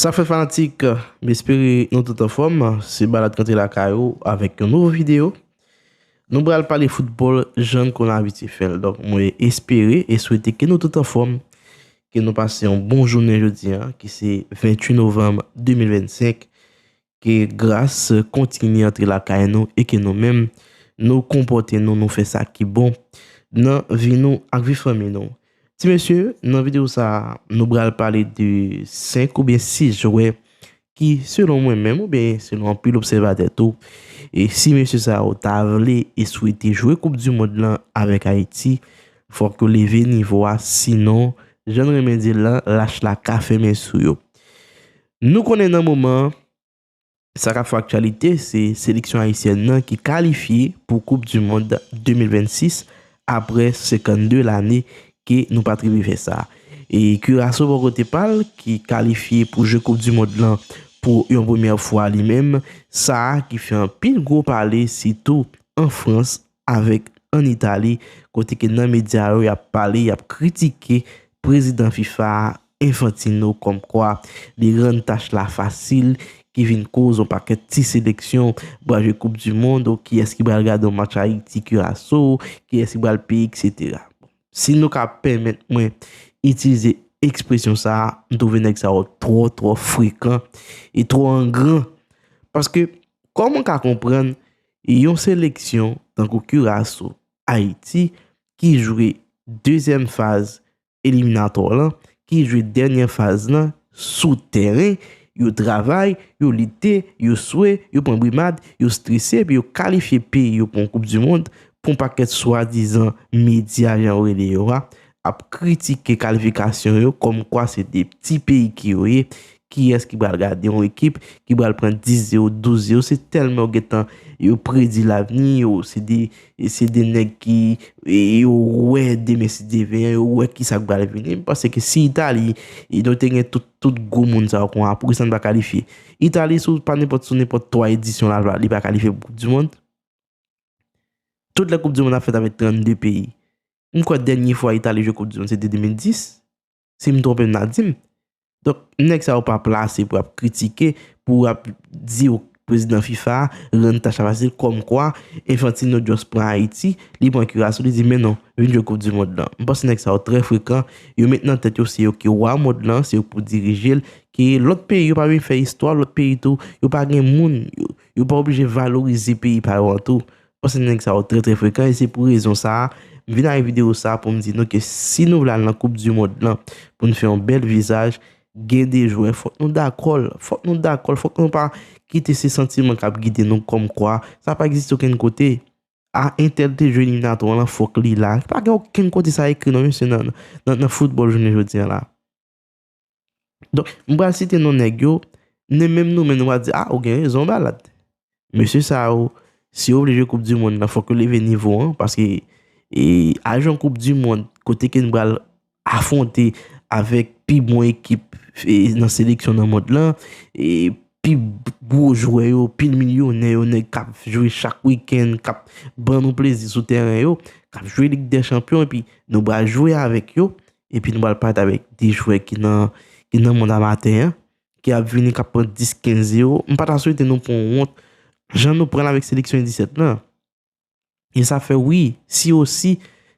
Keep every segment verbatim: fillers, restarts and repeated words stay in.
Sa fè fanatik, m espere nou tout anfòm. Se Balad Kantre Lakay ou avèk yon nouvo videyo. Nou pral pale foutbòl jan n konn abitye fè l. Donk, mwen espere e swete ke nou tout anfòm, ke nou pase yon bon jounen jodi a, ki se venntuit novanm de mil vennsenk, ke gras kontinye antre lakay nou e ke nou menm, nou konpòte nou, nou fè sa ki bon nan vi nou ak vi fanmi nou. Ti mesye, nan videyo sa a, nou pral pale de senk oubyen sis jwè ki, selon mwen menm, oubyen selon anpil obsèvatè tou, e si mesye sa yo ta vle e swete jwe Koup di Mond lan avèk Ayiti, fòk yo leve nivo a, sinon, jan n renmen di l lan, lach la ka fèmen sou yo. Nou konnen nan moman an, sa k ap fè aktyalite, se seleksyon ayisyèn nan ki kalifye pou Koup di Mond de mil vennsis, apre senkannde lane ke nou pa t rive fè sa. E Curaçao bò kote pa l, ki kalifye pou jwe Koup di Mond lan pou yon premyè fwa li menm, sa a ki fè anpil gwo pale, sitou an Frans avèk an Itali, kote ke nan medya yo, y ap pale, y ap kritike prezidan fifa a, Infantino, kòmkwa li rann tach la fasil, ki vin koz yon pakèt ti seleksyon pral jwe Koup di Mond, ou kiyès ki pral gade yon match Ayiti Curaçao, kiyès ki pral peye, etsetera. Si nou ka pèmèt mwen itilize ekspresyon sa a, m twouve nèg sa yo twò, twò frekan e twò angran. Paske, kòman w ka konprann yon seleksyon tankou Curaçao, Ayiti, ki jwe dezyèm faz eliminatwa lan, ki jwe dènyè faz lan sou tèren, yo travay, yo lite, yo swe, yo pran brimad, yo strese, epi yo kalifye peyi yo pou yon Koup di Mond, pou yon pakèt swadizan medya, jan yo rele yo a, ap kritike kalifikasyon yo, kòmkwa se de ti peyi ki yo ye, kiyès ki pral gade yon ekip ki pral pran dis zewo, douz zewo, se tèlman yo gentan, yo predi lavni, yo, se de, se de nèg ki, e, yo wè demen si Dye vle, yo wè kisa k pral vini. M panse ke si Itali, e, nou te gen tout, tout gwo moun sa yo konsa, poukisa n pa kalifye? Itali, sou pa nenpòt, sou nenpòt twa edisyon la, li pa kalifye pou Koup di Mond. Tout lè Koup di Mond ap fèt avèk trannde peyi. M kwè dènye fwa Itali jwe Koup di Mond, se te de mil dis. Si m twonpe, n a di m. Donk, nèg sa yo pa plase pou ap kritike, pou ap di prezidan fifa a rann tach la fasil, kòmkwa Infantino just pran Ayiti, li pran Curaçao, li di, "Men non, vin jwe Koup di Mond lan." M panse nèg sa yo trè frekan, yo met nan tèt yo se yo ki wa mond lan, se yo k pou dirije l, ke lòt peyi yo pa vin fè istwa, lòt peyi tou, yo pa gen moun, yo, yo pa oblije valorize peyi pa yo an tou. Panse nèg sa yo trè, trè frekan, e se pou rezon sa a, m vin avèk videyo sa a pou m di nou ke si nou vle al nan Koup di Mond lan, pou n fè yon bèl vizaj, gen de jwè, fòk nou dakò l, fòk nou dakò l, fòk nou pa kite se santiman k ap gide nou kòmkwa sa pa egziste okenn kote. A, entèl te jwe eliminatwa lan, fòk li la. Pa gen okenn kote sa ekri non, mesye, nan, nan, nan foutbòl jounen jodi a la. Donk, m pral site non nèg yo, men menm nou menm nou pral di, "Ah, ou gen rezon, Balad." Mesye sa yo, si yo vle jwe Koup di Mond lan, fòk yo leve nivo an, paske, e, al jwe yon Koup di Mond, kote ke nou pral afwonte avèk pi bon ekip, e, nan seleksyon nan mond lan, e, pi gwo jwè yo, pil milyonè yo, nèg k ap jwe chak wikenn, k ap ban nou plezi sou tèren yo, k ap jwe Lig dè Chanpyon, epi nou pral jwe avèk yo, epi nou pral parèt avèk de jwè ki nan, ki nan mond amatè an, ki ap vini, k ap pran dis, kenz zewo. M pa ta swete nou pran wont jan nou pran l avèk seleksyon U disèt lan. E sa fè, wi, si osi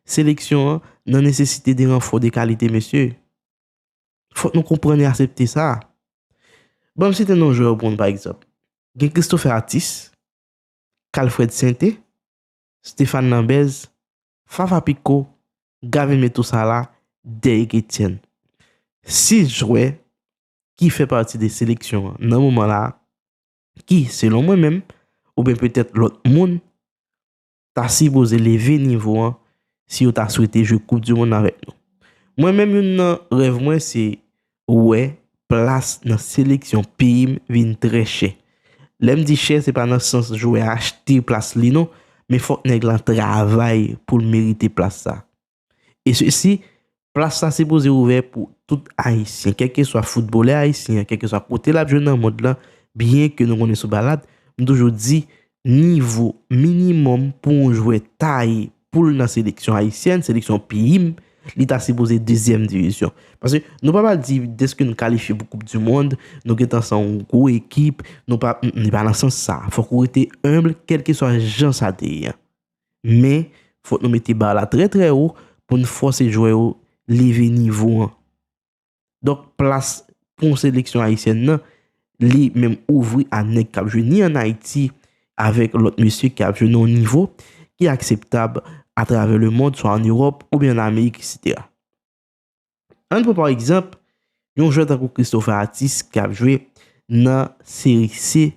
seleksyon an nan nesesite de ranfò de kalite, mesye. Fòk nou konprann e aksepte sa. Ban m site non jwè yo pou nou, pa egzanp. Gen Christopher Athis, Calfred Sainté, Stéphane Lambez, Fafa Picault, Gavin Metosala, Derrick Etienne. Sis jwè ki fè pati de seleksyon an nan moman la, ki, selon mwen menm, oubyen petèt lòt moun, ta sipoze leve nivo an si yo ta swete jwe Koup di Mond avèk nou. Mwen menm, youn nan rèv mwen, se wè plas nan seleksyon peyi m vin trè chè. Lè m di chè, se pa nan sans jwè a achte plas li non, men fòk nèg lan travay pou l merite plas sa. E sesi, plas sa sipoze ouvè pou tout Ayisyen, kèlkeswa foutbolè ayisyen an, kèlkeswa kote l ap jwe nan mond lan, byen ke nou konnen sou Balad, m toujou di, nivo minimòm pou yon jwè taye pou l nan seleksyon ayisyèn, seleksyon peyi m, Li ta sipoze dezyèm divizyon. Paske nou pa pral di, dèske n kalifye pou Koup di Mond, nou gentan se yon gwo ekip, nou pa, mm, mm, li pa nan sans sa. Fòk ou rete enb, kèlkeswa jan sa te ye a. Men, fòk nou mete ba la trè, trè wo pou n fòse jwè yo leve nivo an. Donk, plas pou yon seleksyon ayisyèn nan, li menm ouvri a nèg k ap jwe ni ann Ayiti avèk lòt mesye k ap jwe nan yon nivo ki akseptab atravè lemonn, swa ann Ewòp oubyen ann Amerik, etsetera. Ann pran pa egzanp, yon jwè tankou Christopher Athis k ap jwe nan Serie C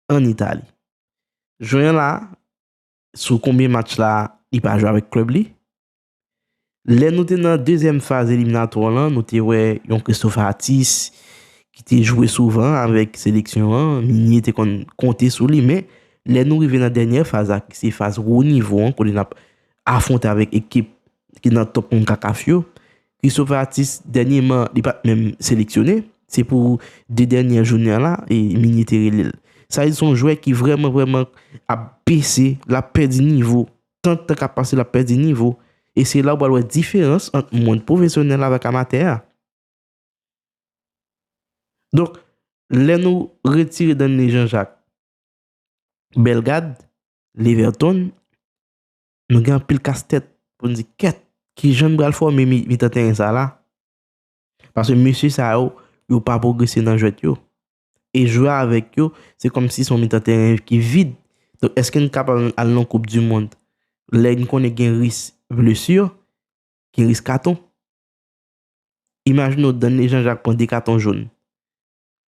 ann Itali. Jwè an la, sou konbyen match la, li pa jwe avèk klèb li? Lè nou te nan dezyèm faz eliminatwa lan, nou te wè yon Christopher Athis ki te jwe souvan avèk seleksyon an, Meunier te konn konte sou li, men lè nou rive nan dènyè faz la, ki se faz wo nivo an, kote n ap afwonte avèk ekip ki nan top konkakaf yo, Christopher Athis, dènyèman, li pa t menm seleksyone. Se pou de dènyè jounen an la, e Meunier te rele l. Sa vle di se yon jwè ki vrèman, vrèman ap bese, l ap pèdi nivo. Tan tan k ap pase, l ap pèdi nivo. E se la ou pral wè diferans ant mond pwofesyonèl avèk amatè a. Donk, lè nou retire Danley Jean-Jacques, Bellegarde, Leverton, nou gen anpil kastèt pou n di kèt, ki jan n pral fòme mi-, mitan teren sa la? Paske mesye sa yo, yo pa pwogrese nan jwèt yo. E jwe avèk yo, se kòmsi se yon mitan teren ki vid. Donk, èske n kapab al nan Koup di Mond lè n konnen gen risk blesi, gen risk katon? Imajine w Danley Jean-Jacques pran de katon jòn.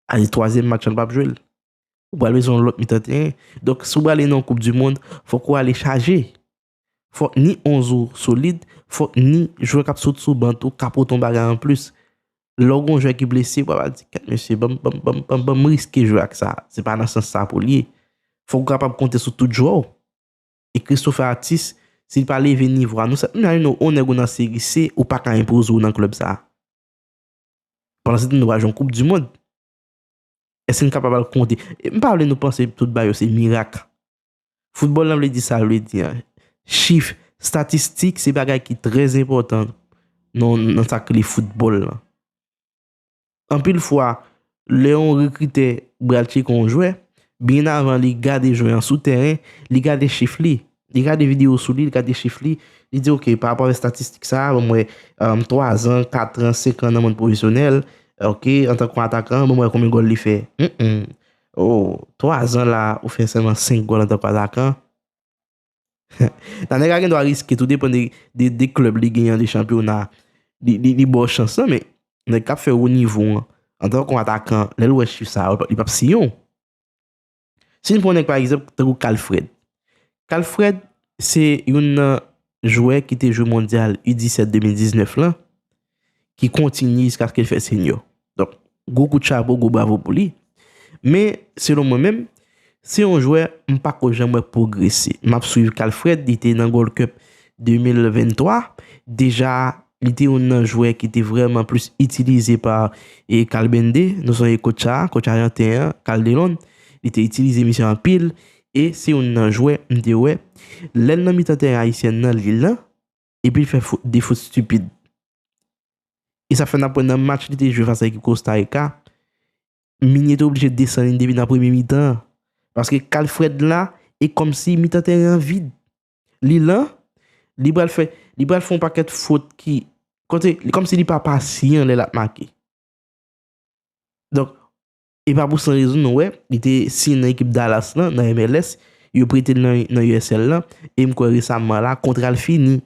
Ale twazyèm match an l p ap jwe l. Ou pral bezwen yon lòt mitan teren. Donk, si w prale nan yon Koup di Mond, fòk ou ale chaje. Fòk ni onz ou solid, fòk ni jwè k ap sot sou ban tou, k ap pote yon bagay anplis. Lè w gen yon jwè ki blese, ou pa pral di, kèt mesye, ban m, ban m, ban m, ban m, ban m riske jwe ak sa. Se pa nan sans sa pou l ye. Fòk ou kapab konte sou tout jwè w. E Christopher Athis, si l pa leve nivo a, nou sa, imajine w, yon nèg ou nan Seri C, ou pa ka enpoze w nan klèb sa a. Pandan se tan, nou pral jwe yon Koup di Mond. Èske n kapab al konte? E m pa vle nou panse tout bagay yo se mirak. Foutbòl lan vle di sa l vle di an. Chif, estatistik, se bagay ki trè enpòtan nan, nan sa k rele foutbòl lan. Anpil fwa, lè yon rekritè pral tcheke yon jwè, byen avan li gade jwè an sou tèren, li gade chif li. Li gade videyo sou li, li gade chif li. Li di, "Ok, pa rapò avèk estatistik sa a, ban m wè, um, twa zan, kat an, senk an nan mond pwofesyonèl. Ok, antanke yon atakan, ban m wè konbyen gòl li fè." Mm, mm. Oh, twa zan la, ou fè sèlman senk gòl antanke atakan. Nan nèg la gen dwa riske, tou depann de, de, de klèb li genyen, de chanpyona. Li, li, li ba w chans lan, men nèg k ap fè wo nivo an, antanke yon atakan, lè l wè chif sa yo, li p ap siyen w. Si n pran nèg, pa egzanp, tankou Carl Fred. Carl Fred, se youn nan jwè ki te jwe mondyal U disèt de mil diznèf lan, ki kontinye jiskaske l fè senyò. Donk, gwo kout chapo, gwo bravo pou li. Men, selon mwen menm, se yon jwè m pa ko janm wè pwogrese. M ap swiv Carl Fred, li te nan Gold Cup de mil venntwa. Deja, li te youn nan jwè ki te vrèman plis itilize pa, e, Calbende. Nou sonje kotch sa, kotch ajanten an, Calderon. Li te itilize misye anpil. E se youn nan jwè m te wè, lè l nan mitan teren ayisyèn nan, li lan, epi l fè fo-, de fot stipid. E sa fè n ap wè nan match li te jwe fas a ekip Costa Rica, Meunier te oblije desann li depi nan premye mitan an. Paske Carl Fred la, e kòmsi mitan teren an vid. Li lan, li pral fè, li pral fè yon pakèt fot ki, kote, li kòmsi li pa pasyan lè l ap make. Donk, e pa pou san rezon nou wè, li te siyen nan ekip Dallas lan, nan M L S, yo prete l nan, nan U S L lan, e m kwè resaman la, kontra l fini.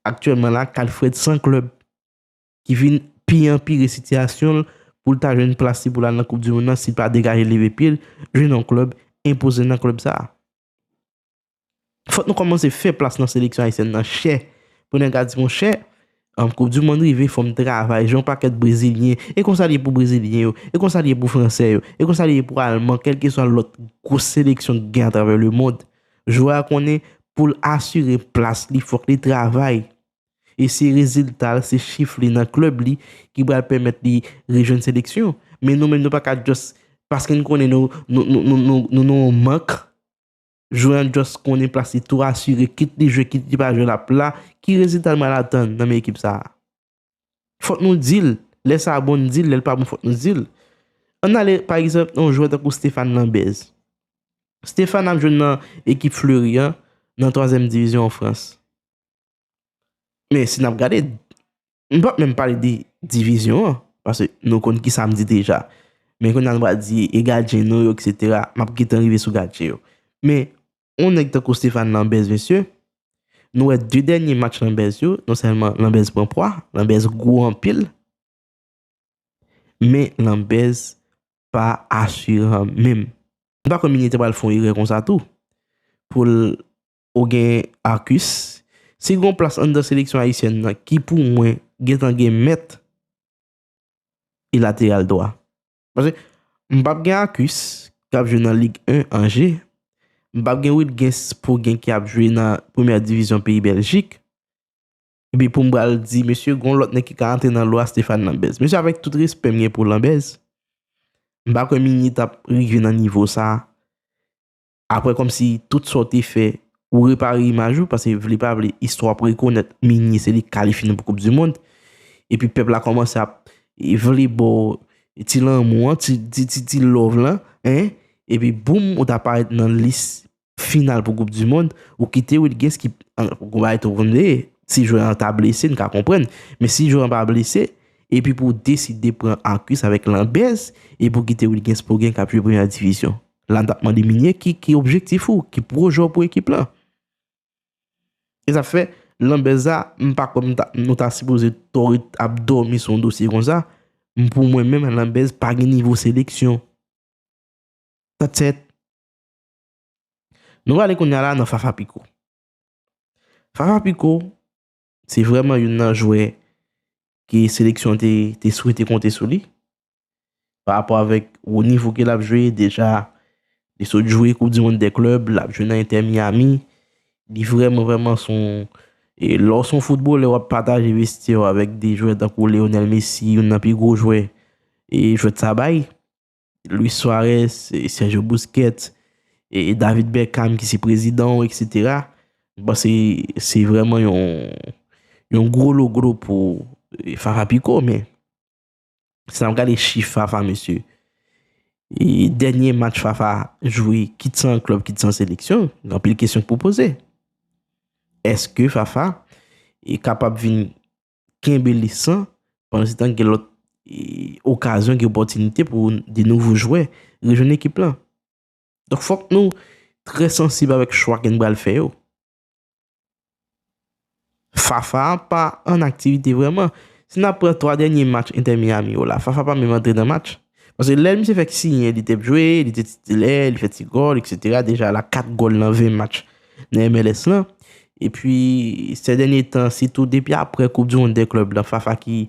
Aktyèlman la, Carl Fred san klèb, ki vin pi anpire sitiyasyon l pou l ta jwenn plas li pou l al nan Koup di Mond nan, si l pa degaje leve pye l, jwenn yon klèb, enpoze l nan klèb sa a. Fòk nou kòmanse fè plas nan seleksyon ayisyèn nan chè. Pou nèg la di, monchè, an, Koup di Mond rive, fò m travay, jan yon pakèt Brezilyen. E konsa l ye pou Brezilyen yo, e konsa l ye pou Fransè yo, e konsa l ye pou Alman, kèlkeswa lòt gwo seleksyon ki gen atravè lemonn. Jwè a konnen pou l asire plas li, fòk li travay. E se rezilta l, se chif li nan klèb li ki pral pèmèt li rejwenn seleksyon. Men nou menm, nou pa ka just, paske n konnen nou, nou, nou, nou, nou, nou nan yon mank, jwè an just konnen plas li tou asire, kit li jwe, kit li pa jwe, l ap la. Ki rezilta n pral atann nan men ekip sa a? Fòk nou di l. Lè sa bon, n di l. Lè l pa bon, fòk nou di l. Ann ale, pa egzanp, nan yon jwè tankou Stéphane Lambèze. Stéphane ap jwe nan ekip Fleury an, nan twazyèm divizyon an Frans. Men si n ap gade, m p ap menm pale de divizyon an, paske nou konn ki sa m di deja. Men kounye a nou pral di e gadyen nou yo, etsetera. M ap gentan rive sou gadyen yo. Men yon nèg tankou Stéphane Lambèze, mesye, nou wè de dènye match Lambèze yo, non sèlman Lambèze pran pwa, Lambèze gwo anpil, men Lambèze pa asiran menm. M pa kwè Migné te pral fè yon erè konsa tou. Pou l ou gen Arcus. Si gon plas anndan seleksyon ayisyèn nan ki pou mwen gentan gen mèt e lateral dwa. Paske m p ap gen Arcus k ap jwe nan Lig en Anje. M p ap gen Wilgens Poguen ki ap jwe nan premyè divizyon peyi Bèljik. Epi pou m pral di, mesye, gon lòt nèg ki ka antre nan lo a, Stéphane Lambèze. Mesye, avèk tout respè m gen pou Lambèze, m pa kwè Migné t ap rive nan nivo sa. Apre, kòmsi tout sa w te fè, ou repare imaj ou, paske vle pa vle, istwa ap rekonèt Migné se li k kalifye nou pou Koup di Mond. Epi pèp la kòmanse ap vle ba w ti lanmou an, ti, ti, ti, ti love lan, en. Epi boum, ou ta parèt nan lis final pou Koup di Mond, ou kite Wilgens ki, an, gon bagay tou konn veye. Si jwè an ta blese, n ka konprann. Men si jwè an pa blese, epi pou w deside pran Arcus avèk Lambèze, epi w kite Wilgens Poguen k ap jwe premyè divizyon. La n t ap mande Migné ki, ki objektif ou, ki pwojè w pou ekip lan. E sa fè, Lambèze la, m pa kwè m ta, nou ta sipoze tou ret ap dòmi sou yon dosye konsa. M, pou mwen menm, Lambèze pa gen nivo seleksyon. That's it. Nou prale kounye a la nan Fafa Picault. Fafa Picault, se vrèman youn nan jwè ke seleksyon te, te swete konte sou li. Pa rapò avèk wo nivo ke l ap jwe, deja, li sot jwe Koup di Mond dè Klèb, l ap jwe nan Inter Miami. Li vrèman, vrèman se yon, e lè w se yon foutbolè, w ap pataje vestyè w avèk de jwè tankou Lionel Messi, youn nan pi gwo jwè, e jwèt sa bay. Luis Suarez, e Sergio Busquets, e David Beckham ki se prezidan w, etsetera. M panse se vrèman yon, yon gwo logro pou, e, Fafa Picault, men si n ap gade chif Fafa, mesye, e dènye match Fafa jwe, kit se an klèb, kit se an seleksyon, gen anpil kesyon k pou poze. Èske Fafa e kapab vin kenbe lis lan, pandan se tan gen lòt, e, okazyon, gen opòtinite pou de nouvo jwè rejwenn ekip lan? Donk, fòk nou trè sansib avèk chwa ke n pral fè yo. Fafa pa an aktivite vrèman. Si n ap pran twa dènye match Inter Miami yo la, Fafa pa menm antre nan match. Paske lè misye fèk siyen, li te ap jwe, li te titilè, li fè ti gòl, etsetera. Deja la, kat gòl nan ven match nan M L S lan. Epi, sè dènye tan, sitou depi aprè Koup di Mond dè Klèb lan, Fafa ki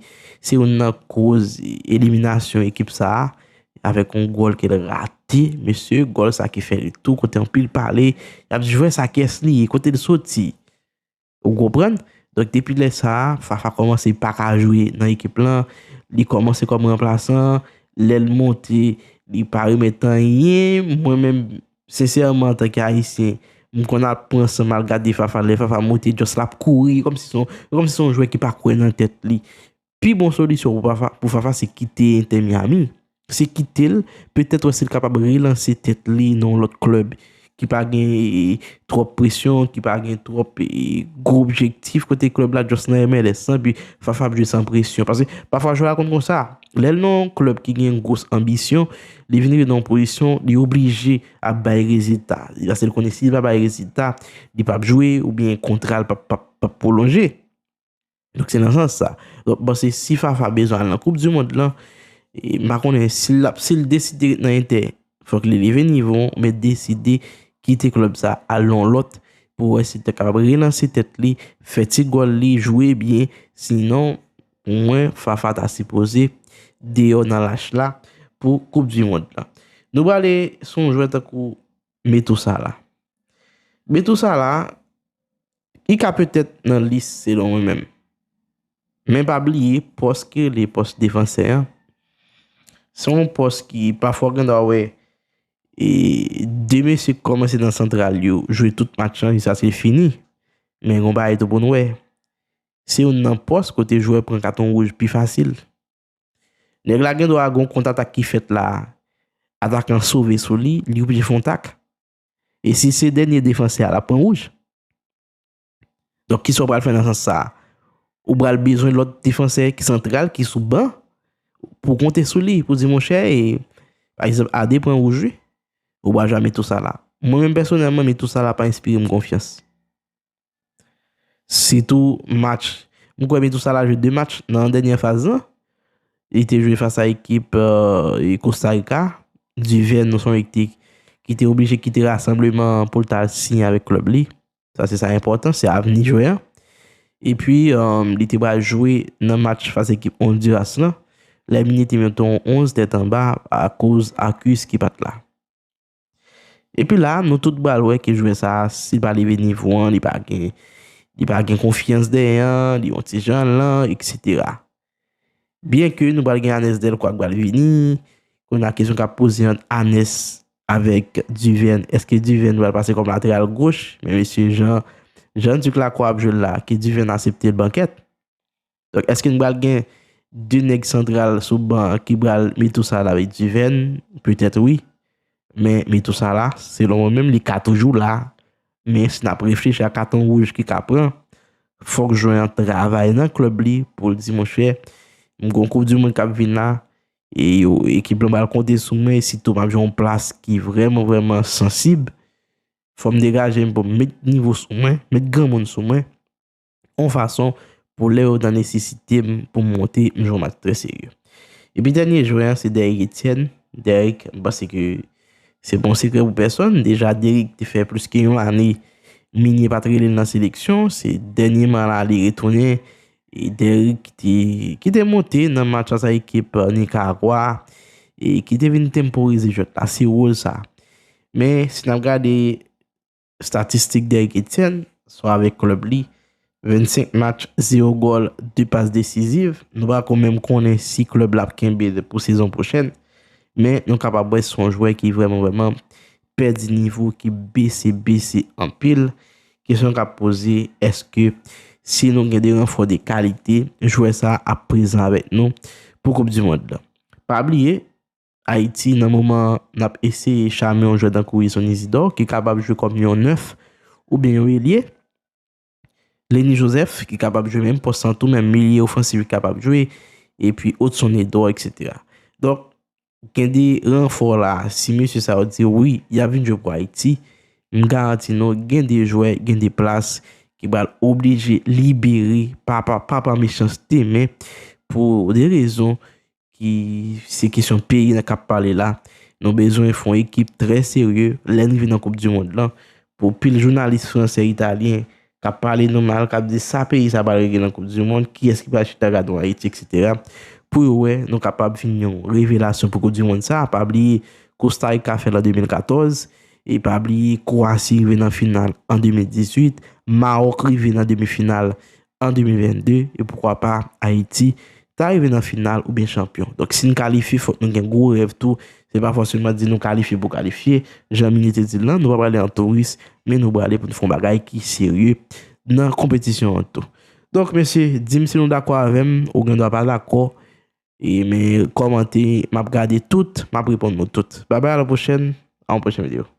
se youn nan koz eliminasyon ekip sa a, avèk yon gòl ke l rate, mesye, gòl sa ki fè l tou, kote anpil pale, y ap di jwè sa kiyès li ye, kote l soti. Ou konprann? Donk, depi lè sa a, Fafa kòmanse pa ka jwe nan ekip lan, li kòmanse kòm ranplasan, lè l monte, li pa remèt anyen. Mwen menm, sensèman, antanke Ayisyen, m konn ap pran san m al gade Fafa, lè Fafa monte, just l ap kouri, kòmsi se yon, kòmsi se yon jwè ki pa kwè nan tèt li. Pi bon solisyon pou Fafa, pou Fafa, se kite Inter Miami. Se kite l, petèt wè si l kapab relanse tèt li nan yon lòt klèb ki pa gen, e, twòp presyon, ki pa gen twòp, e, gwo objektif, kote klèb la just nan M L S lan, epi Fafa ap jwe san presyon. Paske pafwa jwè a konn konsa. Lè l nan yon klèb ki gen gwòs anbisyon, li vin rive nan yon pozisyon, li oblije ap bay rezilta. Paske l konnen si li pa bay rezilta, li p ap jwe oubyen kontra l p ap, p ap, p ap pwolonje. Donk, se nan sans sa. Donk, m panse si Fafa bezwen al nan Koup di Mond lan, e, m pa konnen si l ap, si l deside ret nan Entè, fòk li leve nivo, men deside kite klèb sa, al nan yon lòt, pou wè si l ta kapab relanse tèt li, fè ti gòl li, jwe byen. Sinon, pou mwen, Fafa ta sipoze deyò nan lach la pou Koup di Mond lan. Nou prale sou yon jwè tankou Methousala. Methousala, li ka petèt nan lis selon mwen menm. Men pa bliye, pòs ke li pòs defansè an, se yon pòs ki pafwa w gen dwa wè, e, de mesye k kòmanse nan santral yo jwe tout match lan jiskaske l fini. Men gon bagay tou pou n wè. se youn nan pòs kote jwè pran katon wouj pi fasil. Nèg la gen dwa gen yon kont atak ki fèt la, atakan sove sou li, li oblije fè yon tak. E si se dènye defansè a, l ap pran wouj. Donk, kisa w pral fè nan sans sa a? Ou pral bezwen lòt defansè ki santral, ki sou ban, pou w konte sou li, pou di, monchè, e, pa egzanp, Ade pran wouj, wi. Ou pral jwe a Metousala. Mwen menm, pèsonèlman, Metousala pa enspire m konfyans. Sitou match. M kwè Metousala jwe de match nan dènyè faz lan. Li te jwe fas a ekip, euh, Costa Rica. Duverne, se yon nèg ki te oblije kite rasanbleman an pou l ta al siyen avèk klèb li. Sa se sa enpòtan, se avni jwè an. Epi, euh, li te pral jwe nan match fas ekip Honduras lan. Lèmine te mete yon onz tèt anba akoz Arcus ki pa t la. Epi la, nou tout pral wè ke jwè sa a, si l pa leve nivo an, li pa gen, li pa gen konfyans dèyè an, li yon ti jan lan, etsetera. Byenke nou pral gen Anes Delcroix k pral vini, kounye a kesyon k ap poze ant Anes avèk Duverne, èske Duverne pral pase kòm lateral goch? Men mesye, jan, jan Duc Lacroix ap jwe l la, ke Duverne asepte l bankèt. Donk, èske n pral gen de nèg santral sou ban an ki pral Metousala avèk Duverne? Petèt wi. Men Metousala, selon mwen menm, li ka toujou la. Men si n ap reflechi a katon wouj ki ka pran, fòk jwè an travay nan klèb li pou l di, monchè, m gen yon koup di mond k ap vin la, e yo, ekip lan pral konte sou mwen, sitou m ap jwe yon plas ki vrèman, vrèman sansib. Fò m degaje m pou m met nivo sou mwen, met granmoun sou mwen, yon fason pou lè yo nan nesesite m pou m monte, m jwe yon match trè serye. Epi dènye jwè an, se Derrick Etienne. Derrick, m panse ke se pa yon sekrè pou pèsonn. Deja, Derrick te fè plis ke yon lane Migne pa t rele l nan seleksyon. Se dènyèman la li retounen. E Derrick ki te, ki te monte nan match fas a ekip, euh, Nicaragua. E ki te vin tenporize jwèt la. Se wòl sa. Men, si n ap gade estatistik Derrick Etienne, swa avèk klèb li, vennsenk match, zewo gòl, de pas desiziv. Nou pa ko menm konnen si klèb la ap kenbe l pou sezon pwochèn. Men nou kapab wè se yon jwè ki vrèman, vrèman pèdi nivo, ki bese, bese anpil. Kesyon k ap poze, èske si nou gen de ranfò de kalite, jwè sa a ap prezan avèk nou pou Koup di Mond lan? Pa bliye, Ayiti, nan moman an, n ap eseye chame yon jwè tankou Wilson Isidore, ki kapab jwe kòm yon nèf oubyen yon elye. Lenny Joseph, ki kapab jwe menm pòs lan tou, menm milye ofansif li kapab jwe, epi Hudson Edouard, etsetera. Donk, gen de ranfò la, si mesye sa yo di wi, y ap vin jwe pou Ayiti, m garanti nou, gen de jwè, gen de plas ki pral oblije libere pa, pa, pa, pa mechanste, men pou de rezon ki se kesyon peyi n k ap pale la. Nou bezwen fè yon ekip trè serye lè n rive nan Koup di Mond lan. Pou pil jounalis fransè, italyen k ap pale nou mal, k ap di sa peyi sa pral regle nan Koup di Mond, kiyès ki pral chita gade yon Ayiti, etsetera. Pou yo wè nou kapab vin yon revelasyon pou Koup di Mond sa. Pa bliye Costa Rica fè l an de mil katòz, e pa bliye Kwasi rive nan final an de mil dizuit, Mawòk rive nan demi final an de mil vennde, e poukwa pa Ayiti ta rive nan final oubyen chanpyon. Donk, si n kalifye, fòk nou gen gwo rèv tou. Se pa fòseman di nou kalifye pou kalifye. Jan Migne te di l lan, nou pa prale an touris, men nou prale pou n fè yon bagay ki serye nan konpetisyon an tou. Donk, mesye, di m si nou dakò avè m, ou gen dwa pa dakò, e, men kòmante, m ap gade tout, m ap reponn nou tout. Babay, a la pwochèn, a yon pwochen videyo.